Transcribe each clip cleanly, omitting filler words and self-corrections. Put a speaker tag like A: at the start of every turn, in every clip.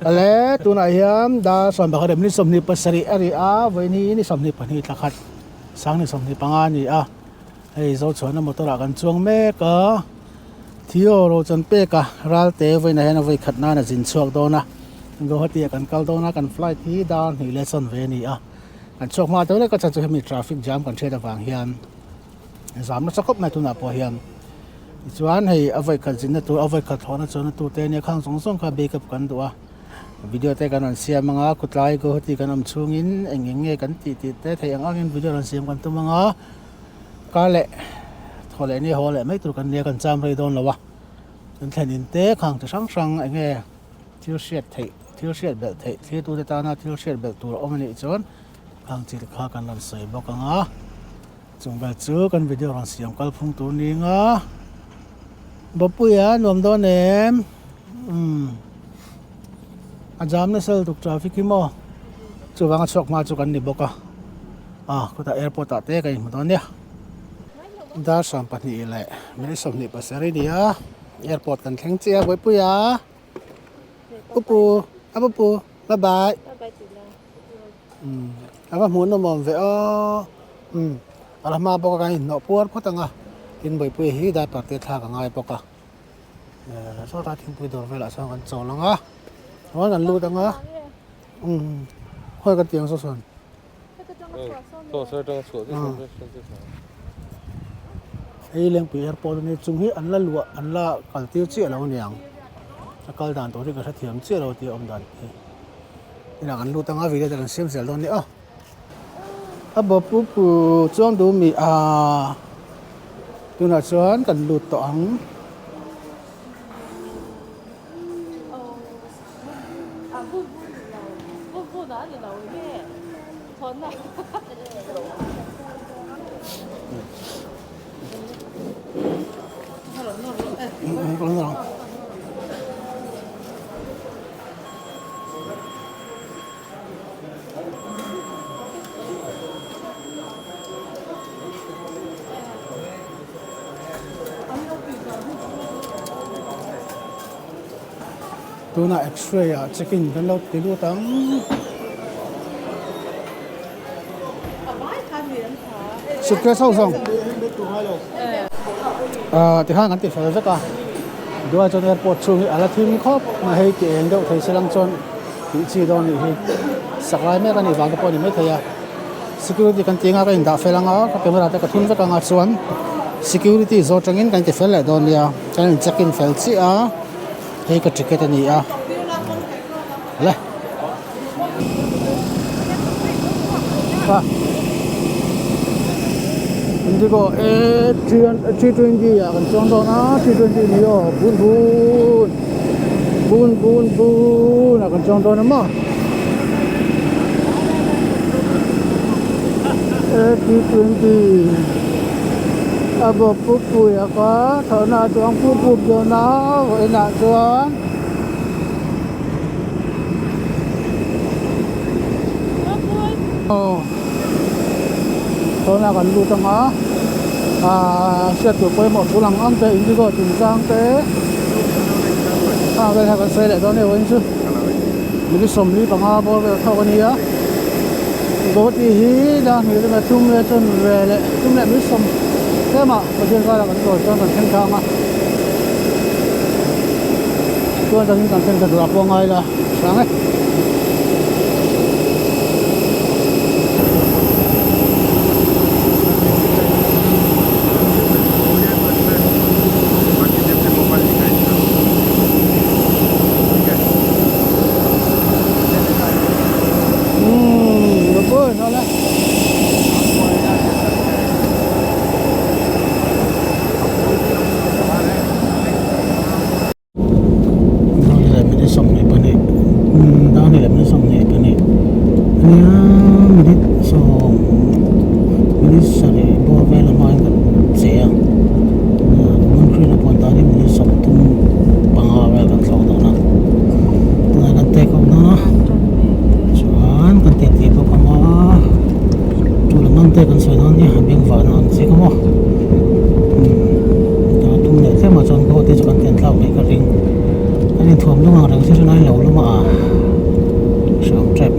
A: Ale tunah hian dar sawm pakhat leh minute 27 a ri a, vawiin hi ni 22 thla khat sang ni 25 a ni a, hei Zochhuahna motor ah kan chuang mek a, Theo Rochan pek a Ralte vawiinah hian a vawi khat nan a zin chhuak dawn a, Guwahati ah kan kal dawn a, kan flight hi dar hnih leh chawn ve a ni a, kan chhuak hma deuh lek a chan chu hemi traffic jam kan hriat avang hian. Zam nasa khawp mai tunah pawh hian tichuan hei a vawi khat zinna tur a vawi khat thlawhna chuanna tur te ania khang zawng zawng kha backup kan duh a video te kan rawn siam anga khawtlai Guwahati kan awm chhungin eng eng nge kan tih tih te theih ang angin video rawn siam kan tum anga kar leh thaw leh ni haw leh mai tur kan nia kan cham rei dawn lo a kan thlen in te khang chi hrang hrang eng nge thil hriat theih thil hriat belh theih thlir tute tana thil hriat belh tur a awm anih chuan khang chi te kha kan rawn sawi bawk anga. Chung vel chu kan video rawn siam kal phung tur ning a, Bapuia nuam dawn em? Umm a jam nasa lutuk traffic hi maw chuvang a chhuak hma chu kan ni bawk a, ah khutah airport ah te kan inhmu dawn nia. Dar 12 leh minute 27 a ni a, airport kan thleng chiah a Bawipuia Pupu a Pupu bye bye. Umm a va hmuh nawm awm ve aw umm a la hma bawk a kan inhnawh puar phawt ang a tin buaipui hi diaper te thlak a ngai bawk a eh sawta thingpui dawr velah sawn kan chawl ang a chuan kan lut ang a umm khawi kan tih ang saw sawn hei lengpui airport a nia chung hi an la luah an la kal tir chiah lo aniang a kal dan tur hi ka hrethiam chiah lo tih a awm dan hi. Inah kan lut anga video te kan siam zel dawn nia aw. A bo pu pu chuang duh mi a tunah chuan kan lut tawh ang. Tunah x-ray ah check in kan lo ti lut ang. Suitcase ho zawng ah tikhan kan ti fel vek a. Duai chuan airport chhung hi a la thim khawp mai hei ti eng deuh thei se lang chuan tih chi dawn anih hi sak lai mek anih vang te pawh a ni maithei a security kan tih anga ka indah fel anga ka camera te ka thun vek anga chuan security zawh atangin kan ti fel leh dawn nia kan in check in fel chiah a hei ka ticket a ni a le. Indigo A 320 ah kan chuang dawn a 320 ni aw bun bun bun bun bun ah kan chuang dawn a maw A 320 a bawk puk pui a kha thlawhna a chuang pup pup dawn a vawiinah chuan. Aw tuna kan lut ang a ahh hriat tur pawimawh tul ang ang te indigo chungchang te a vel hian kan sawi leh dawn nia vawiin chu minute 45 bawr vel thlawk a nia Guwahati hi dar hnih leh thum leh chuan ve leh thum leh minute sawm tlem ah Pathian karah kan chawl chuan kan thleng thang a chuan takin kan thleng thla tur ah pawh a ngai la hrang e. Dar leh minute 22 dar leh minute 22 ania minute sawm minute sarih bawr vel a hmain kan che a hmun hrui na pawh danin minute 35 vel kan thlawk dawn a tunah kan take off dawn a chuan kan tih tih bawk ang a tul ang ang te kan sawi dawn nia bengvahna ang chi kha maw umm tum leh tlem ah chuan goa te chu kan thlen thlak mai ka ring. Kan inthuam lung ang reng chu rinai lo lum a hreawm tep.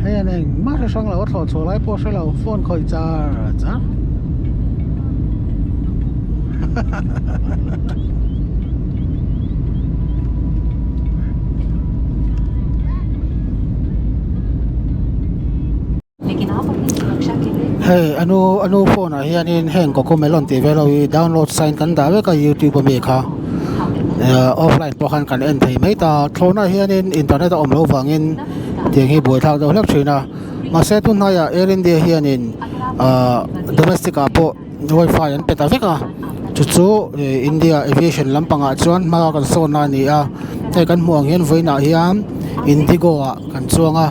A: Hei an engmah hre hrang lo a thlawh chhuah lai pawh hre lo phone khawih char char Hei anu anu phone ah hianin heng cocomelon tih vel ho hi download sign kan dah vek a youtube ami kha ehh offline pawh khan kan en thei mai ta thlawhna ah hianin internet a awm loh vangin tiang hi buaithlak deuh hlek thin a mahse tun hnaiah air india hianin ahh domestic ah pawh wifi an pe ta vek a chu chu ih india aviation lampangah chuan hma kan sawn na a ni a hei kan hmuh ang hian vawiinah hian indigo ah kan chuang a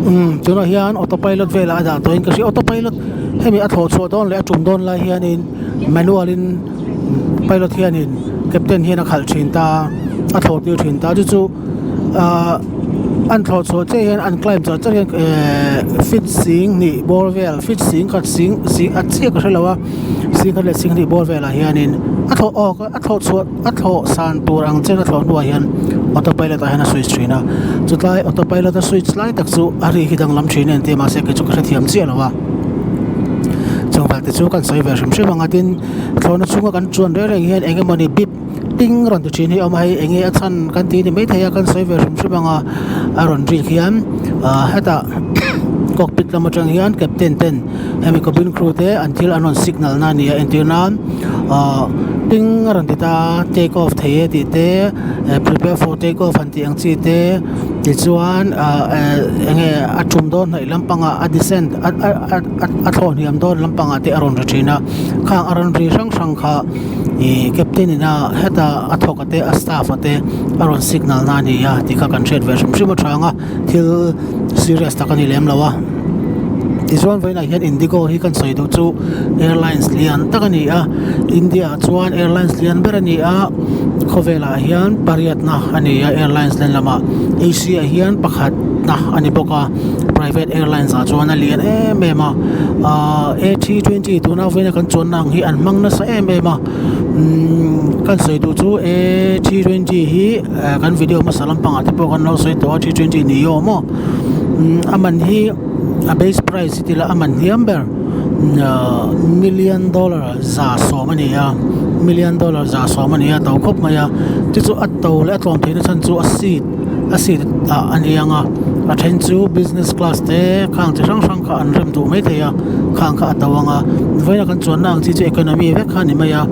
A: umm tunah hian auto pilot velah a dah tawhin ka hria auto pilot hemi a thlawh chhuah dawn leh a tum dawn lai hianin manual in pilot hianin captain hian a khalh thin ta a thlawh tir thin ta chu chu ahh an thlawh chhuah chiah hian an climb char char hian ehh feet sing hnih bawr vel feet sing khat sing sing a chiah ka hrelo a sing khat leh sing hnih bawr velah hianin a thlawh awk a thlawh chhuah a thlawh san tur ang chen a thlawh hnuah hian auto pilot ah hian a switch thin a chutlai auto pilot a switch lai tak chu a ri hi danglam thin a entir mahse kei chu ka hrethiam chiah lo a chungvel te chu kan sawi ve hrim hrim ang a tin thlawhna chhunga kan chuan reng reng hian eng emawni bip ting rawn ti thin hi a awm a hei eng nge a chhan kan tih ni maithei a kan sawi ve hrim hrim ang a a rawn rik hian ah hetah cockpit lam atang hian captain ten hemi cabin crew te an thil an rawn signal na a ni a entir nan ah ting a rawn ti ta take off thei e tih te eh prepare for take off han tih ang chi te tichuan ah eh eng nge a tum dawn hnaih lampangah a descent a a a thlawh hniam dawn lampangah te a rawn ri thin a khang a rawn ri hrang hrang kha ih captain in a heta a thawk a te a staff a te a rawn signal na a ni a tih kha kan hriat ve hrim hrim atang a thil serious tak a ni lem lo a tichuan vawiinah hian indigo hi kan sawi duh chu airlines lian tak a ni a India ah chuan airlines lian ber a ni a khawvelah hian pariatna a ni a airlines len lamah Asia ah hian pakhatna a ni bawk a private airlines ah chuan a lian em em a ahh A 320 tuna vawiina kan chuanna ang hi an hmang nasa em em a umm kan sawi duh chu A 320 hi eh kan video hmasa lampangah te pawh kan lo sawi tawh a 320 ni awm aw umm a man hi a base price hi ti ila a man hniam ber ahh million dollar 10% a ni a million dollar 10% a ni a to khawp mai a chu chu a to leh a tlawm theihna chhan chu a seat a seat ah a ni ang a a then chu business class te khang chi hrang hrang kha an rem duh maithei a khang kha a to ang a vawiin a kan chuanna ang chi chu economy vek kha a ni mai a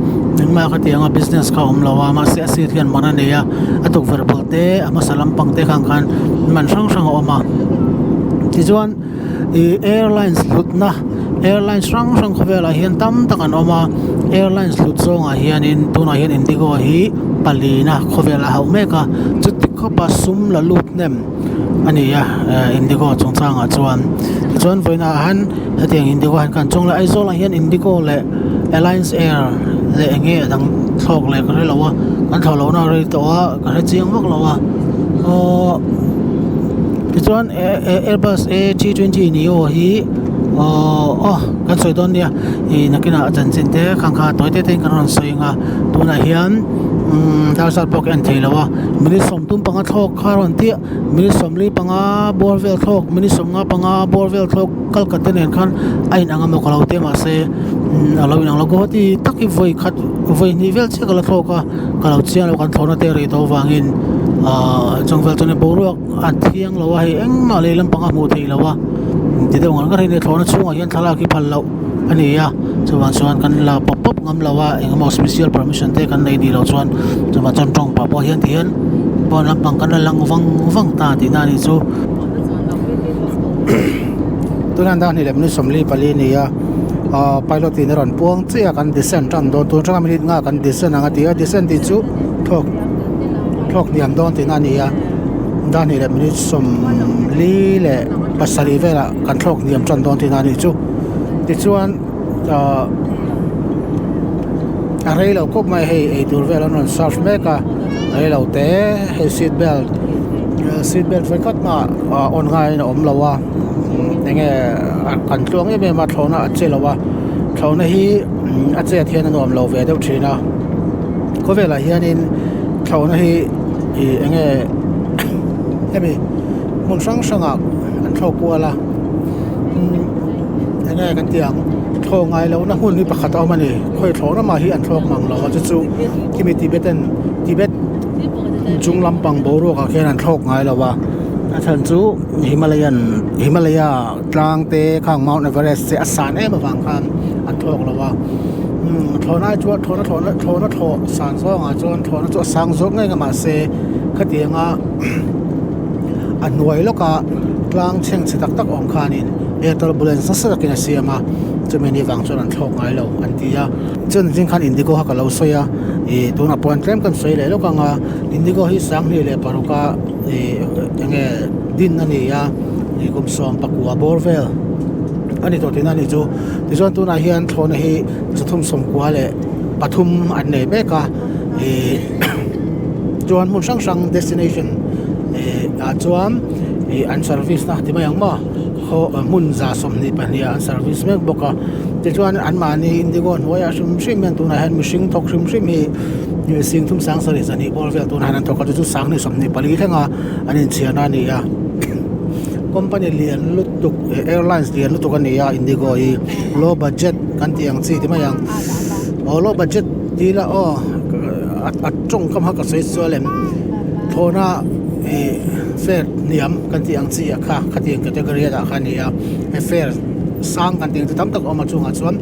A: engmah kha tiang a business kha a awm lo a mahse a seat hian man a nei a a tukverh bul te a hmasa lampang te khang khan man hrang hrang a awm a tichuan ih airlines hlutna airlines hrang hrang khawvelah hian tam tak an awm a airlines hlut zawngah hianin tunah hian indigo hi palina khawvel a hauh mek a chuti khawpa sum la lut hnem a ni a eh indigo chungchangah chuan tichuan vawiinah han hetiang indigo ah hian kan chuang leh Aizawl ah hian indigo leh alliance air leh eng nge a dang thlawk leh ka hre lo a kan thlawh lohna a rei tawh a ka hre chiang vak lo a aww tichuan airbus a 320 neo hi aww aw kan sawi dawn nia ih nakinah a chanchin te khang kha tawi te te in kan rawn sawi ang a tunah hian. Umm dar zat pawh ka en thei lo a minute sawmtum panga thlawk kha a rawn ti a minute sawmli panga bawr vel thlawk minute sawmnga panga bawr vel thlawk kal khat te nen khan a inang emaw ka lo ti a mahse umm a lo inang lo guwahati tak hi vawi khat vawi hnih vel chiah ka la thlawk a ka lo chiang lo kan thlawhna te a rei tawh avangin ahh chung vel chuan boruak a thiang lo a hei engmah lei lampang a hmuh theih loh a ti deuh ngar ngar hi a ni thlawhna chhungah hian thlalak hi phal loh. A ni a chuvang chuan kan la pawp pawp ngam lo a engemaw special permission te kan nei nih loh chuan chuvang chuan tawng pah pawh hian ti hian pawn lampang kan la lang vang vang ta tihna a nih chu tunah dar hnih leh minute sawmli pali a ni a ahh pilot in a rawn puang chiah a kan descent tan dawn tun atanga minute nga kan descent ang a ti a descent tih chu thlawk thlawk hniam dawn tihna a ni a dar hnih leh minute sawmli leh pasarih velah kan thlawk hniam tan dawn tihna a nih chu. Tichuan ahh a rei lo khawp mai hei eitur vel an rawn serve mek a rei lo te hei seat belt seat belt ve khat mah ah on ngaiin a awm lo a enge kan tluang em em a thlawhna a che lo a thlawhna hi a chet hian a nuam lo ve deuh thin a khawvelah hianin thlawhna hi ih enge hemi hmun hrang hrangah an thlawk kual a. Eng nge kan tih ang thlawh ngai lohna hmun hi pakhat a awm a ni khawi thlawh ramah hi an thlawk mang lo a chu chu khimi Tibet an Tibet chung lampang boruak ah khian an thlawk ngai lo a a chhan chu Himalayan Himalaya tlang te khang Mount Everest te a san em avang khan an thlawk lo a umm thlawhna ai chuan thlawhna thlawhna thlawhna thlawh san zawng ah chuan thlawhna chu a sang zawk ngei a mahse khatiang a. A hnuai lawkah tlang chhengchhe tak tak awm khanin air turbulence nasa takin a siam a chumi ni vang chuan an thlawk ngai lo an ti a chuan zing khan indigo kha ka lo sawi a ih tunah pawh tlem kan sawi leh lawk ang a indigo hi sanghnih leh paruk a ih enge din a ni a ih kum sawm pakua bawr vel a ni tawh tihna a nih chu tichuan tunah hian thlawhna hi zathum sawmkua leh pathum an nei mek a ih. Chuan hmun hrang hrang destination eh ah chuan ih an service na ti mai ang maw khaw hmun za 22 ah an service mek bawk a tichuan anmahni indigo hnuaiah hrim hrim hian tunah hian mihring thawk hrim hrim hi sing thum sang sarih zahnih bawr vel tunah hian an thawk a chu chu sanghnih 24 thlenga an inchhiarna a ni a company lian lutuk airlines lian lutuk a ni a indigo hi low budget kan tih ang chi ti mai ang aw low budget dil a aw. A tawngkam kha ka sawi sual em thlawhna ih fare hniam kan tih ang chi ah kha khatiang category a dah kha a ni a he fare sang kan tih ang chu tam tak a awm a chungah chuan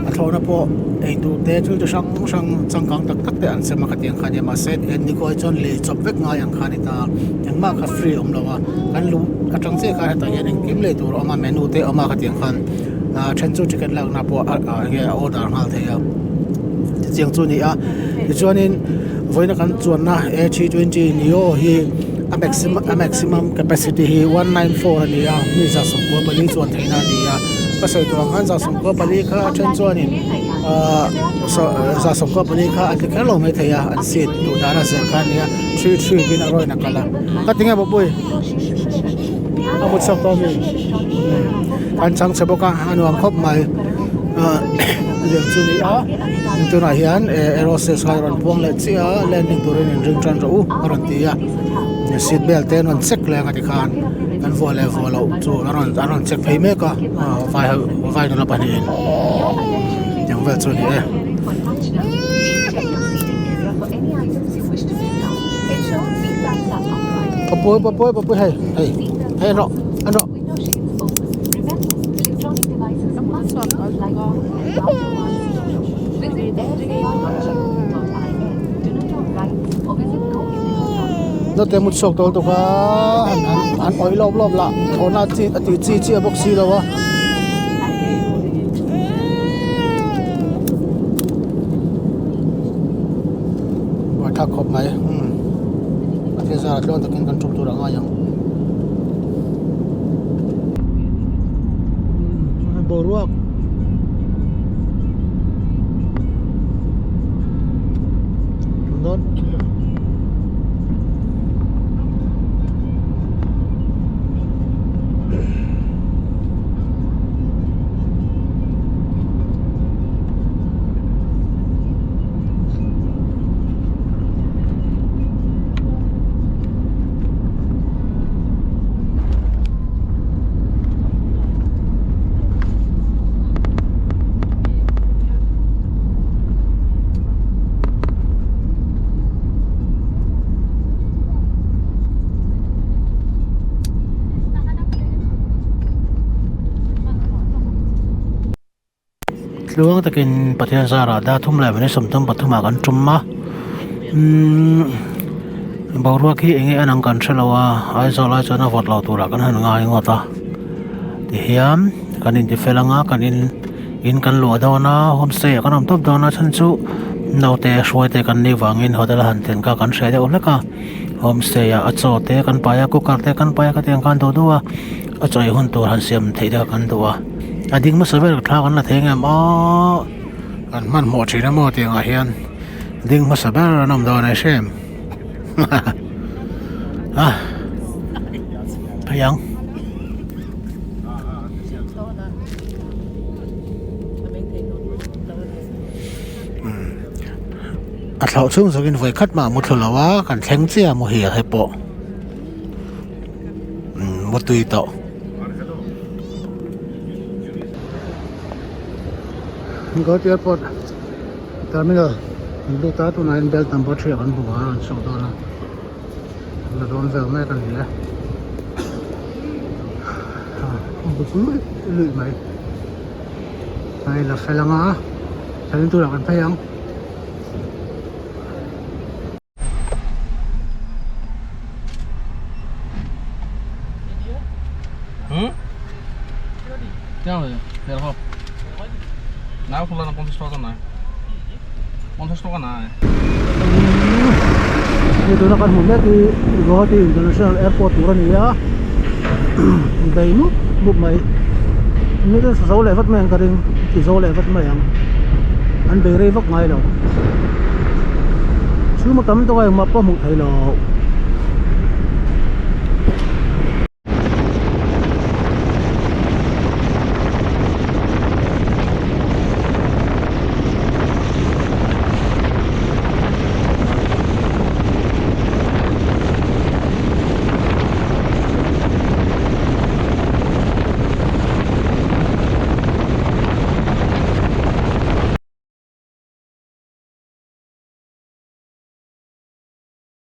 A: a thlawhna pawh ei tur te thil chi hrang hrang changkang tak tak te an sem a khatiang kha a ni a mahse indigo hi chuan lei chawp vek ngai ang kha a ni ta engmah kha free a awm lo a kan luh atang chiah khan hetah hian engkim lei tur a awm a menu te a awm a khatiang khan ah then chu ticket lakna pawh ah enge a order nghal thei a. Tichiang chu a ni a tichuanin vawiina kan chuanna a 320 neo hi a maximum a maximum capacity hi 194 a ni a mi 194 chuan theihna a ni a ka sawi tur ang khan 194 kha a then chuanin ahh 194 kha a ti kher lo maithei a an seat duh dan a zel kha a ni a 33 tiin a rawn a kal a ka tinge bawpui a mut chhuak tawh a mi an chang chhe bawk a a nuam khawp mai ahh lian chu a ni a tunah hian air hostess kha a rawn puang leh chiah a landing turin in ring tan rawh u a rawn ti a seat belt te an rawn check leh ang a tikhan an vuah leh vuah loh chu an rawn an rawn check phei mek a vai ho vai nula pahnihin tiang vel chu a ni e. Papui papui papui hei hei hei an rawh an rawh. Naute mut chhuak tawh lutuk a han han han awih lawp lawp lah thlawhna chi a tih chi chiah bawk si lo a. Buaithlak khawp mai umm Pathian zara tluang takin kan tum tur a ngai ang. Boruak dawn. Tluang takin Pathian zarah dar thum leh minute 33 ah kan tum a umm boruak hi eng nge a nang kan hrelo a Aizawl ah chuan a vawt lo turah kan han ngai ngawt a tihian kan intifel anga kan in in kan luah dawn a homestay ah kan awm tawp dawn a chhan chu naute hruai te kan nih vangin hotel a han thlen kha kan hreh deuh hlek a homestay ah a chaw te kan pai a cooker te kan pai a khatiang khan duh duh a a chawi hun tur han siam theih te kha kan duh a a ding hmasa ber thla kan la thei ang em aww kan hmanhmawh thin a maw tiang ah hian ding hmasa ber an awm dawn a i hre em a phei ang. A thlauh chhung zawkin vawi khat mah a mu thlu lo a kan thleng chiah a muhil he pawh umm mutui tawh. Guwahati airport terminal an lut a tunah hian belt number 3 ah kan hmu a an chhuak dawn a la dawn vel mek a ni e a buk luih luih mai hei la fel anga thleng turah kan phei ang. Hei tuna kan hmu mek hi Guwahati International Airport tur a ni a bei mup mup mai ni chu zo leh vat mai ang ka ring ti zo leh vat mai ang an bei rei vak ngai lo chhuma tam tawk a engmah pawh hmuh theih loh.